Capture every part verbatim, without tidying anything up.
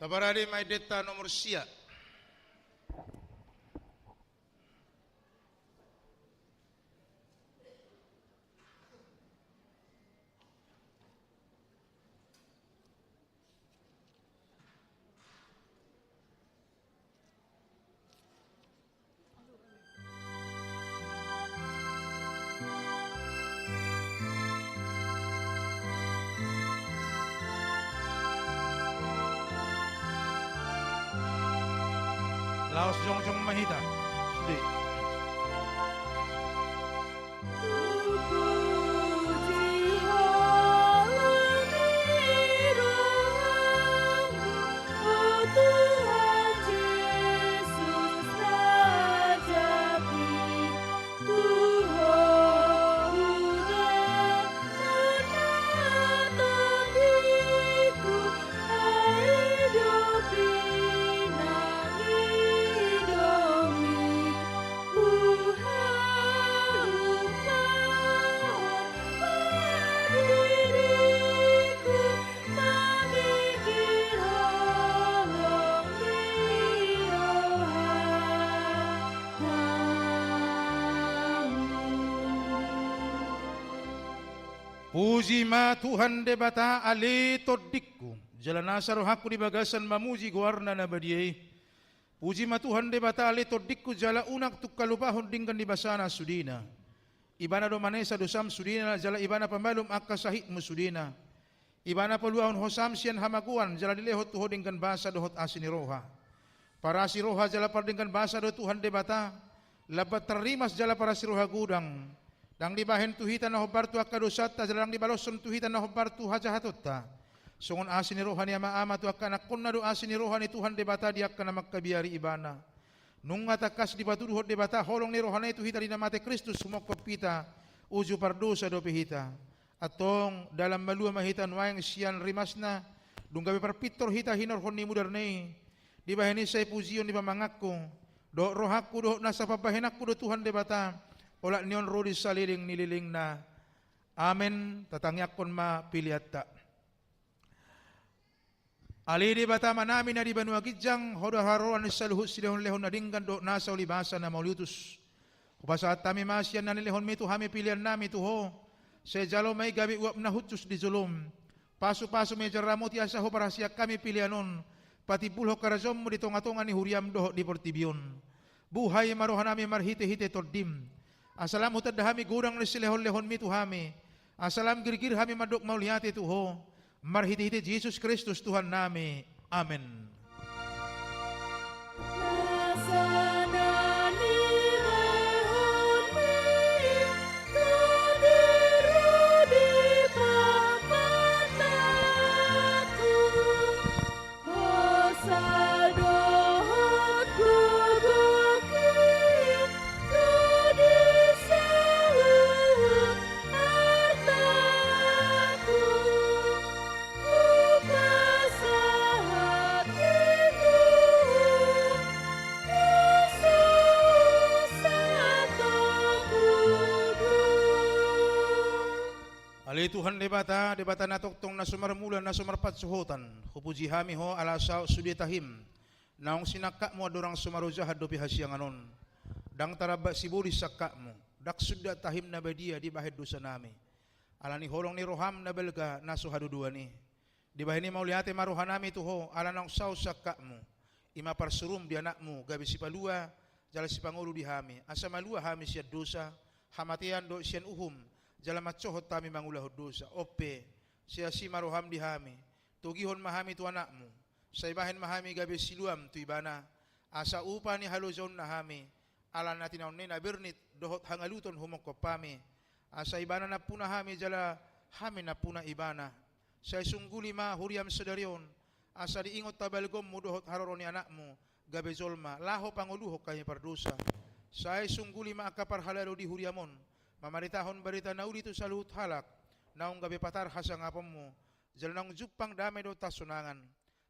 Taparade ma endenta nomor sia. Laos jongjong ma hita. Sude. Puji ma Tuhan Debata ale tondingku, jala nasa rohangku di bagasan mamuji goarna na badia i. Puji ma Tuhan Debata ale tondingku jala unang tung halupahon denggan ni basana sudena. Ibana do manesa dosam sudena jala Ibana pamalum angka sahitmu sudena. Ibana paluahon hosam sian hamagoan jala dilehon tu ho denggan basa dohot asi ni roha. Parasi roha jala pardenggan basa do Tuhan Debata, lambat tarrimas jala parasi roha godang. Ndang dibahen tu hita na hombar tu angka dosanta, jala ndang dibaloshon tu hita na hombar tu hajahatonta. Songon asi ni roha ni ama-ama tu angka anakkonna do asi ni roha ni Tuhan Debata di angka na mangkabiari Ibana. Nunga tangkas dipatuduhon Debata holong ni rohana i tu hita di na mate Kristus humongkop hita, uju pardosa dope hita. Antong, dalan malua ma hita nuaeng sian rimasna, dung gabe parpintor hita hinorhon ni mudarna i, dibahen i sai pujion ni pamanganku, dohot rohangku, dohot nasa pambahenanku do Tuhan Debata, olat ni on ro di saleleng ni lelengna. Amen. Tatangiangkon ma peleanta. Ale Debata Amanami na di banua ginjang, Ho do haroroan ni saluhut silehonlehon na denggan dohot nasa ulibasa na mauliutus. Hupasahat hami ma sian na nilehonmi tu hami peleannami tu Ho. Sai jalo ma i gabe uap na hushus di jolom. Pasupasu ma i jala ramoti asa huparhaseang hami pelean on patimbulhon harajaonmu di tongatonga ni huriam dohot di portibi on. Buhai ma rohanami marhitehite Tondim, asa lam hutanda hami godang ni silehonlehonmi tu hami, asa lam girgir hami mandok mauliate tu Ho, marhitehite Jesus Kristus Tuhannami. Amen. Hosa dohot gogoki, tu di saluhut artaku, hupasahat Tuhan, tu sasatonku. Ale Tuhan Debata, Debata na tongtong, na so marmula, na so marpansuhotan, hupuji hami Ho ala saut sude tahim, naung sinangkapmu andorang so marojahan dope hasiangan on. Ndang taramba sibolis sangkapmu, ndang sundat tahim na badia dibahen dosanami. Ala ni holong ni roham na balga na so hadodoan i, dibahen i mauliate ma rohanami tu Ho, ala naung saut sangkapmu, i ma parsurum di Anakmu, gabe sipalua jala sipangolu di hami, asa malua hami sian dosa, hamatean dohot sian uhum, jala mansohot hami mangulahon dosa. On pe, sai asi ma roham di hami, togihon ma hami tu Anakmu, sai bahen ma hami gabe siluam tu Ibana, asa upa ni halojaonna hami, ala na tinaonna i na bernit dohot hangaluton humongkop hami, asa Ibana nampuna hami jala hami nampuna Ibana. Sai sungguli ma huriam sadari on, asa diingot habalgaonmu dohot haroro ni Anakmu gabe jolma, laho pangoluhon hami pardosa. Sai sungguli ma angka parhalado di huriam on, mamaritahon barita na uli tu saluhut halak, naung gabe patar hasangaponmu, jala naung jumpang dame dohot hasonangan.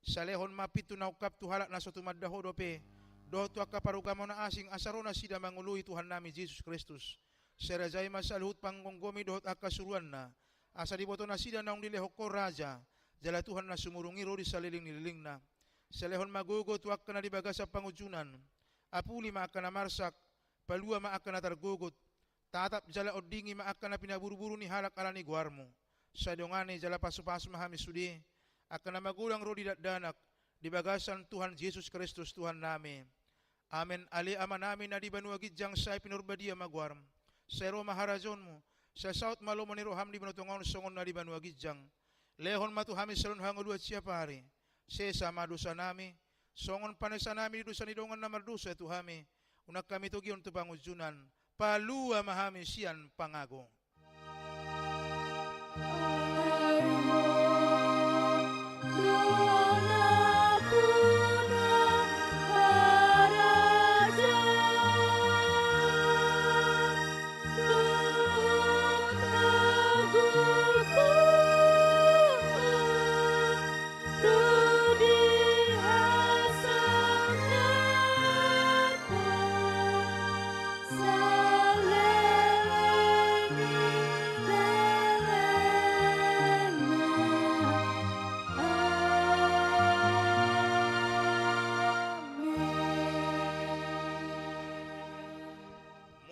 Sai lehon ma pintu na ungkap tu halak na so tumanda Ho dope, dohot tu angka parugamo na asing, asa ro nasida mangoloi Tuhannami Jesus Kristus. Sai rajai ma saluhut panggomgomi dohot angka suruanna, asa diboto nasida naung dilehon Ho raja, jala Tuhan na sumurung i ro di saleleng ni lelengna. Sai lehon ma gogo tu angka na di bagasan pangunjunan, apuli ma angka na marsak, palua ma angka na targogot, tatap jala ondingi ma angka na pinaburuburu ni halak ala ni goarmu. Sai dongani jala pasupasu ma hami sude, angka na magodang ro di dakdanak, di bagasan Tuhan Jesus Kristus Tuhannami. Amen. Ale Amanami na di banua ginjang, sai pinarbadia ma goarm. Sai ro ma harajaonmu, sai saut ma lomo ni roham di banua tonga on songon na di banua ginjang. Lehon ma tu hami saluhut hangoluan siapari. Sesa ma dosanami, songon panesanami di dosa ni dongan na mardosa tu hami. Unang hami togihon tu pangunjunan, palua ma hami sian pangago.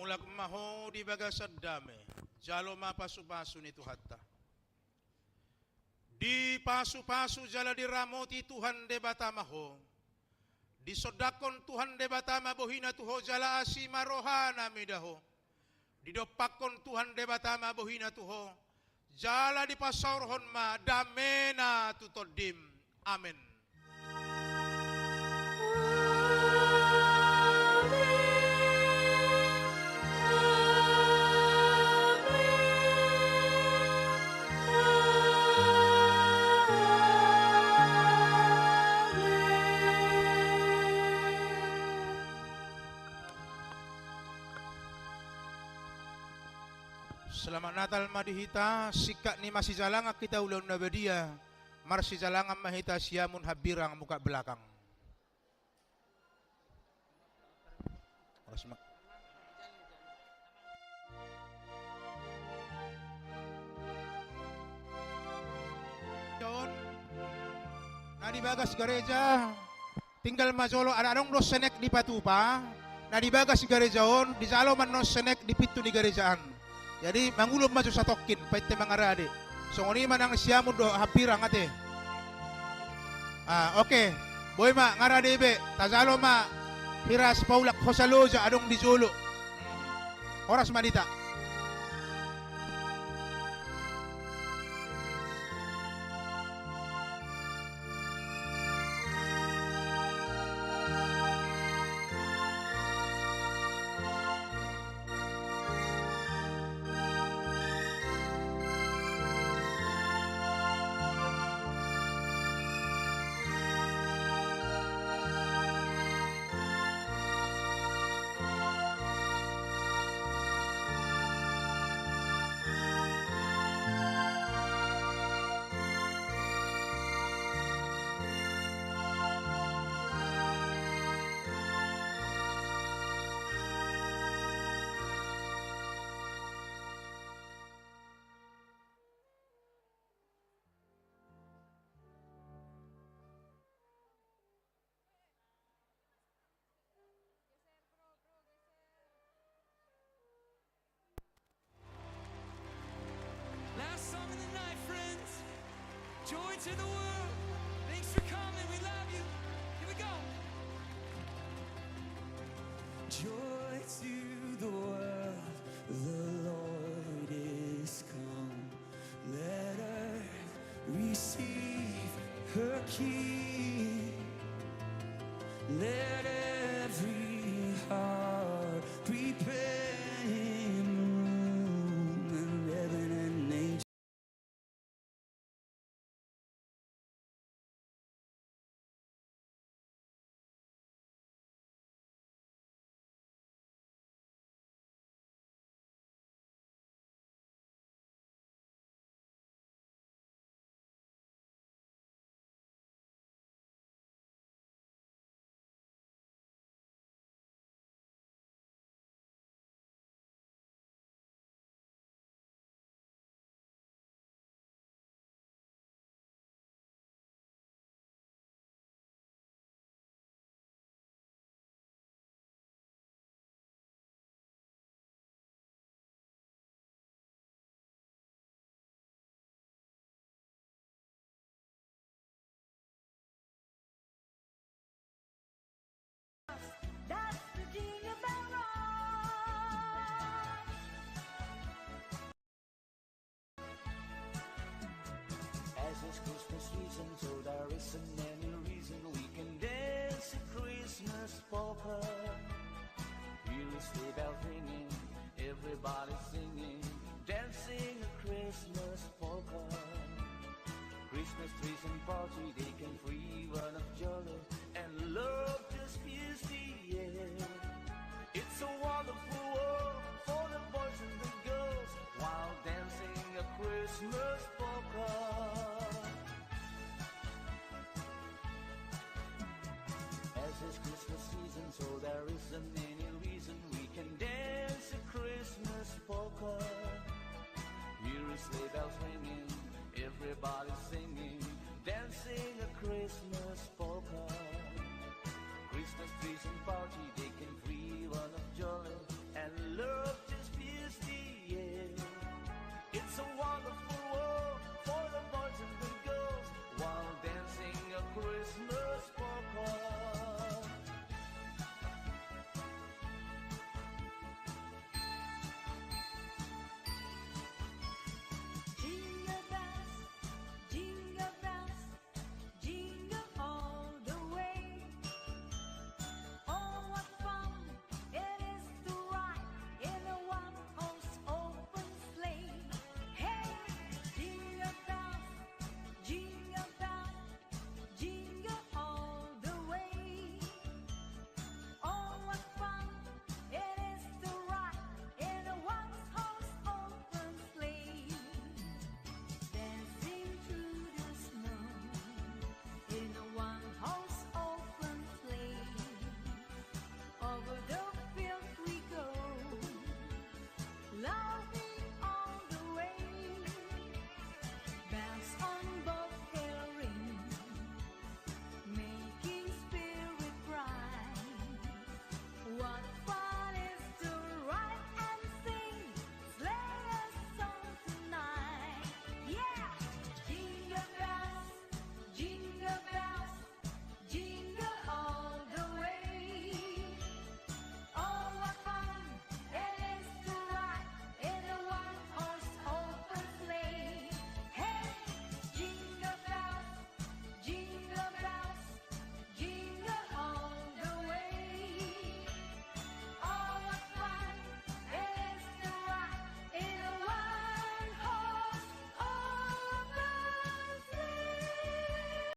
Mulak ma ho di bagasan dame, jalo ma pasupasu ni Tuhanta. Dipasupasu jala diramoti Tuhan Debata ma ho. Disondangkon Tuhan Debata ma bohina tu ho jala asi ma rohana mida ho. Didompakkon Tuhan Debata ma bohina tu ho, jala dipasaorhon ma damena tu tondim. Amen. Selamat Natal ma di hita, singkat ni masijalangan hita ulaon na badia, marsijalangan ma hita siamun hambirang muka belakang. Horas ma. John, na di bagas gareja, tinggal ma jolo, ala adong do senek dipatupa, na di bagas gareja on, dijalo ma annon senek di pintu ni gareja an. Jadi, mangulon ma jo satongkin, painte mangarade. Songon i ma nang siamun dohot hambirang ate. Ah, oke. Boi ma, ngarade be, tajalo ma hira sipaulak hosa loja adong di jolo. Horas ma di hita. Last song of the night, friends. Joy to the world. Thanks for coming. We love you. Here we go. Joy to the world. The Lord is come. Let earth receive her King. Let every heart prepare him room, and heaven and nature. As it's Christmas season, so there isn't any reason we can dance a Christmas polka. Hear a sleigh bell ringing, everybody singing, dancing a Christmas polka. Christmas trees and party, they can free run of joy, and love just fills the air. It's a wonderful world for the boys and the girls while dancing a Christmas polka. As it's Christmas season, so there isn't any reason we can dance a Christmas polka. Hear a sleigh bells ringing,